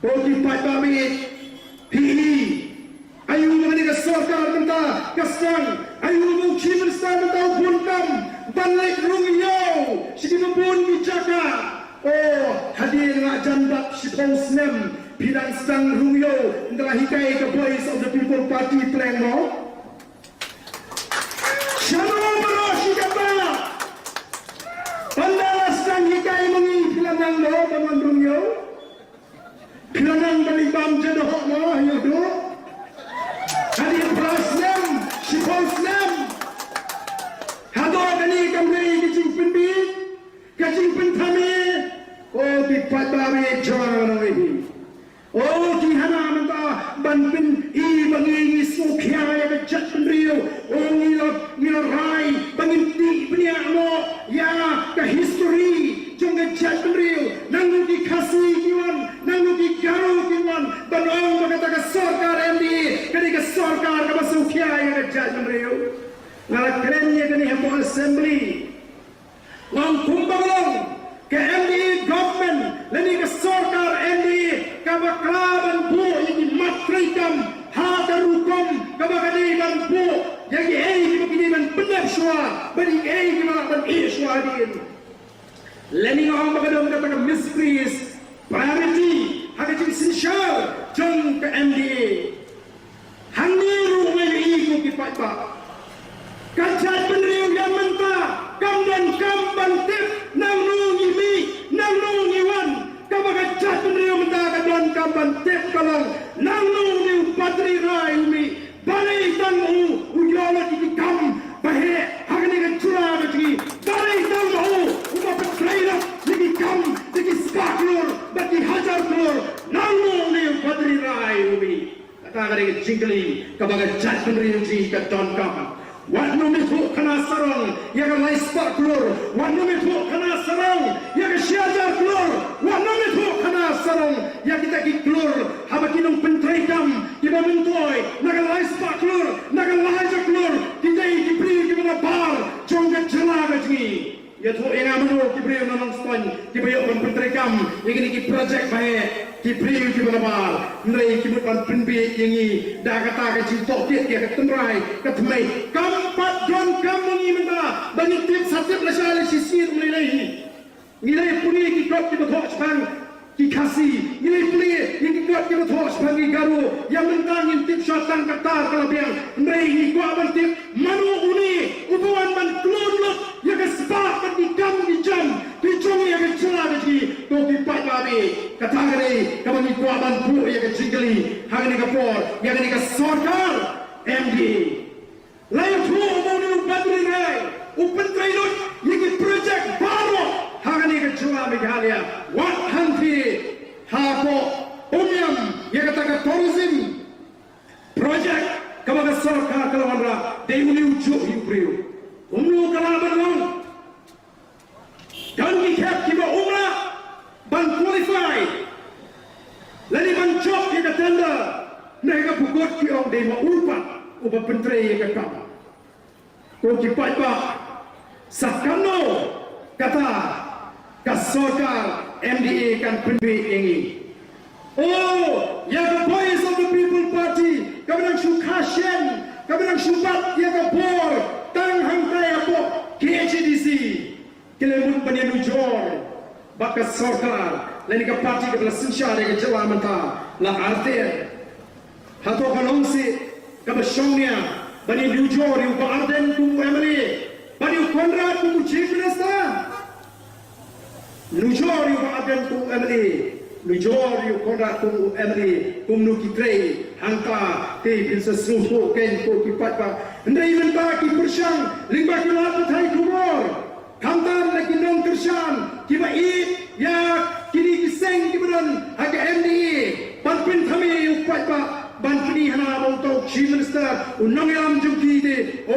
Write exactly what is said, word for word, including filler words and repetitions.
Ko ki paidbah, phi i aïu ba kane ka sorkar mynta ka sdang, aïu ba u Chief Minister mynta u bun kam ban leit rung ïew sha kiba bun ki jaka. O, hadien la jan bad shiphew snem phi dang sdang rung ïew, ynda la hikai ka Voice of the People Party pleng mo. Shano baroh shi katta. Ynda la sdang hikai ma ngi phi la nang noh ban wan rung ïew. Phi la nang ban ïa bam ja dohkha mo ha ïew duh. Hadien phra snem, shiphew snem. Hato kane kam dei ka jingpynbit, ka jingpynthame? O ki paidbah, ïa jong ngi. O ki hana mynta ban pyni ba ngi ngi sngewkhia ïa ka jaitbynriew. O ngi la, ngi la rai ba ngin tih bniah noh ïa ka history jong ka jaitbynriew. Nangno ki Khasi ki wan, nangno ki Garo ki wan ban ong ba kata ka sorkar M D A ka dei ka sorkar kaba sngewkhia ïa ka jaitbynriew. Nga la kren ïa kane hapoh Assembly. Long kumba long ka M D A government lane ka sorkar M D A kaba kla ban buh ïa ki mat treikam ha ka rukom kaba ka dei ban buh ïa kiei kiba ki dei ban pyndep shuwa bad ïa kiei kiba lah ban ïeh shuwa hadien. Lane nga ong ba ka don kata ka misplaced priority ha ka jingsynshar jong ka M D A. Hangne ruh nga ïohi ko ki paidbah, ka jaitbynriew ïa mynta kam donkam ban tip nangno ngi mih, nangno ngi wan. Kaba ka jaitbynriew mynta ka donkam ban tip ka long nangno une u Badri Rai u mih. Balei tang ma u u ïoh lut ïa ki kam ba heh ha kane ka jylla ka jong ngi? Balei tang ma u uba pyntrei lut ïa ki kam, ïa ki spah klur bad ki hajar klur? Nangno une u Badri Rai u mih? Kata ka dei ka jingkylli kaba ka jaitbynriew jong ngi ka donkam. Wat nym ïathuh khana sarong ïa ka lai spah klur, wat nym ïathuh khana sarong ïa ka shi hajar klur, wat nym ïathuh khana sarong ïa kita ki klur haba ki nongpyntreikam kiba myntoi na ka lai spah klur, na ka lai hajar klur, ki dei ki briew kiba nabar jong ka jylla ka jong ngi. Ïathuh ïa nga mano ki briew na Nongstoiñ kiba ïoh ban pyntreikam ïa kine ki projek ba heh, ki briew kiba nabar. Hynrei ki mut ban pynbieit ïa ngi da kata ka jingtohkit ïa ka tynrai ka thymmei. Kam pat donkam ma ngi mynta ba ngin tip sa tip lashai lashisien, um lei lei hi. Ngi la pule ki kot kiba thoh shaphang ki Khasi, ngi la pule ïa ki kot kiba thoh shaphang ki Garo. Ïa mynta ngin tip shwa tang ka tar ka la biang. Hynrei ngi kwah ban tip mano une uba wan ban klun lut ïa ka spah bad ki kam ki jam ki jong ngi ha ka jylla ka jong ngi. To ki paidbah, kata ka dei kaba ngi kwah ban buh ïa ka jingkylli ha kane ka por ïa kane ka sorkar M D A. La ïathuh ba une u Badri Rai u pyntrei lut ïa ki projek baroh ha kane ka jylla Meghalaya. Wat hangtei hapoh Umiam ïa kata ka tourism project kaba ka sorkar ka la wanrah, dei une u juh hi u briew. Kumno ka lah ban long? Don ki khep kiba um lah ban qualify lane ban jop ïa ka tender, ne ka pukot ki ong dei ma u pat uba pyntrei ïa ka kam. Ko ki paidbah, sa kano kata ka sorkar M D A kan pynbieit ïa ngi? O, ïa ka Voice of the People Party kaba nang shu kha shen, kaba nang shu bat ïa ka bor tang hangtai hapoh K H A D C. Ki la mut ban ïanujor bad ka sorkar lane ka party kaba la synshar ïa ka jylla mynta, la Ardent. Hato ka long shisha kaba shongnia ban ïanujor ïa u Bah Ardent kum u M L A, ban ïa u Conrad kum u Chief Minister? Nujor ïa u Bah Ardent kum u M L A, nujor ïa u Conrad kum u M L A, kumno ki trei hangta, te phin sa sngewthuh kein ko ki paidbah. Hynrei mynta ki pyrshang lyngba ki lad pathai khubor, khamtam na ki nongkyrshan kiba ïeit ïa kine ki seng kiba don ha ka M D A, ban pynthame ïa u paidbah, ban pyni hana ba uto u Chief Minister u nongïalam jong ki te, o